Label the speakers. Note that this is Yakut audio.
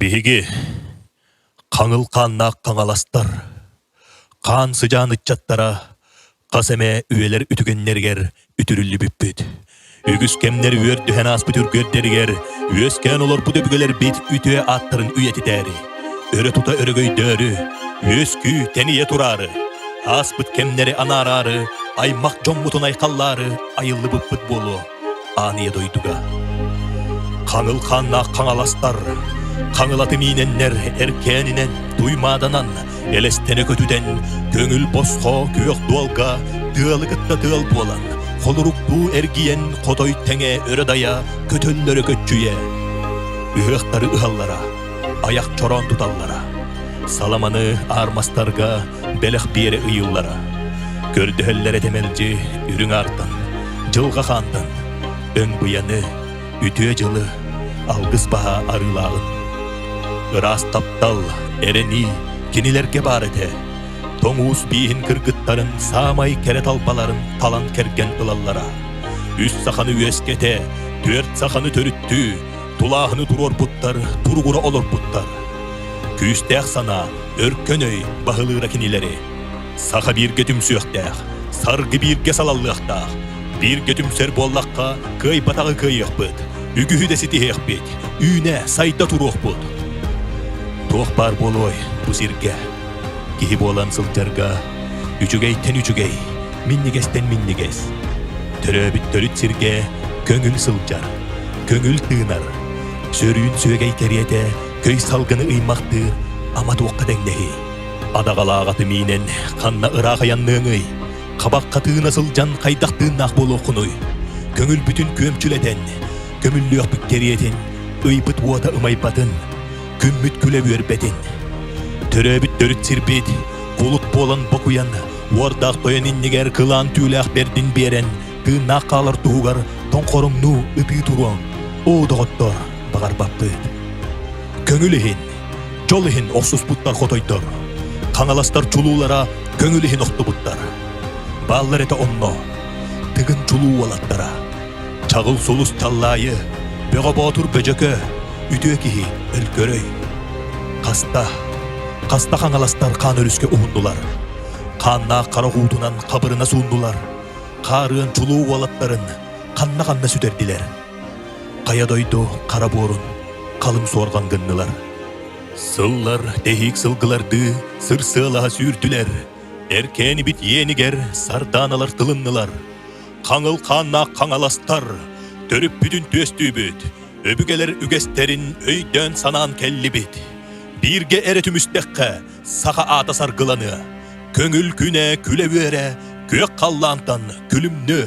Speaker 1: Биһиги, хаҥыл хааннаах хаҥаластар, хаан сыдьаан ыччаттара хас эмэ үйэлэр үтүгэннэригэр үтүрүллүбүппүт. Үгүс кэмнэр үөрдүһэн ааспыт үргүөрдэригэр үөскээн олорбут өбүгэлэрбит үтүө ааттарын үйэтитээри, өрө тута өрөгөйдөөрү, үөскүү тэнийэ тураары, ааспыт кэмнэри анаараары, аймах дьоммутун айхаллаары айыллыбыппыт буолуо аан ийэ дойдуга. Хаҥыл хааннаах хаҥаластар, хаҥылаты миинэннэр эркээнинэн, туймааданан, элэстэнэ көтүтэн, көҥүл босхо күөх дуолга тыалы кытта тыал буолан, холоруктуу эргийэн хотой тэҥэ өрө дайа, көтөллөрө көччүйэ. Ыһыахтары ыһаллара, айах чороон туталлара. Саламаны аармастарга бэлэх биэрэ ыйыллара. Көрдөһөллөр этэ мэлдьи үрүҥ аартан, дьылҕа хаантан, өҥ быйаны, үтүө дьылы, алгыс баһа арыылааҕын. Ыраас таптал, эрэнии кинилэргэ баар этэ. Тоҥ уус бииһин кыргыттарын саамай кэрэ талбаларын талан кэргэн ылаллара. Үс саханы үөскэтэ, түөрт саханы төрүттүү, тулааһыны туруорбуттар, туругура олорбуттар. Күүстээх санаа, өркөн өй баһылыыра кинилэри. Саха бииргэ түмсүөхтээх, саргы бииргэ салаллыахтаах. Бииргэ түмсэр буоллахха, кыайбатаҕы кыайыахпыт, үгүһү да ситиһиэхпит, үүнэ, сайда туруохпут. Туох баар буолуой бу сиргэ? Киһи буолан сылдьарга үчүгэйтэн үчүгэй, минньигэстэн минньигэс. Төрөөбүт төрүт сиргэ көҥүл сылдьар, көҥүл тыынар, сөрүүн сүөгэй кэриэтэ көй салгыны ыймахтыыр ама туохха тэҥнэһий? Адаҕалаах аты миинэн ханна ыраах айанныаҥый? Хабахха тыына сылдьан хайдах тыыннаах буолуоххунуй? Көҥүлбүтүн күөмчүлэтэн, көмүллүөхпүт кэриэтин, ыйбыт уота ымайбатын, күммүт күлэ үөрбэтин. Төрөөбүт төрүт сирбит кулут буолан бокуйан, уордаах тойон иннигэр кылаан түүлээх бэрдин биэрэн, тыыннаах хаалар туһугар тоҥхоруҥнуу ытыы туруоҥ. Оо, доҕоттор, баҕарбаппыт. Көҥүл иһин, дьол иһин охсуспуттар хотойдор. Хаҥаластар чулуулара көҥүл иһин охтубуттар. Бааллар этэ онно, Тыгын чулуу уолаттара. Чаҕыл сулус Чаллаайы, Бөҕө Боотур Бөдьөкө, үтүө киһи Өлкөрөй. Хаста, хаста хаҥаластар хаан өрүскэ уһуннулар. Хааннаах хара уутунан хабырына сууннулар. Хаарыан чулуу уолаттарын ханна-ханна сүтэрдилэр. Хайа дойду хара буорун халыҥ суорҕан гыннылар. Сыллар тэһиик сылгылардыы сырсыалаһа сүүрдүлэр. Эркээнибит иэнигэр сардааналар тылыннылар. Хаҥыл хааннаах хаҥаластар, төрүппүтүн түөстүүбүт, өбүгэлэр үгэстэрин өйдөөн-санаан кэллибит. Бииргэ эрэ түмүстэххэ, саха аата саргыланыа. Көҥүл күнэ күлэ-үөрэ, күөх халлаантан күлүмнүө.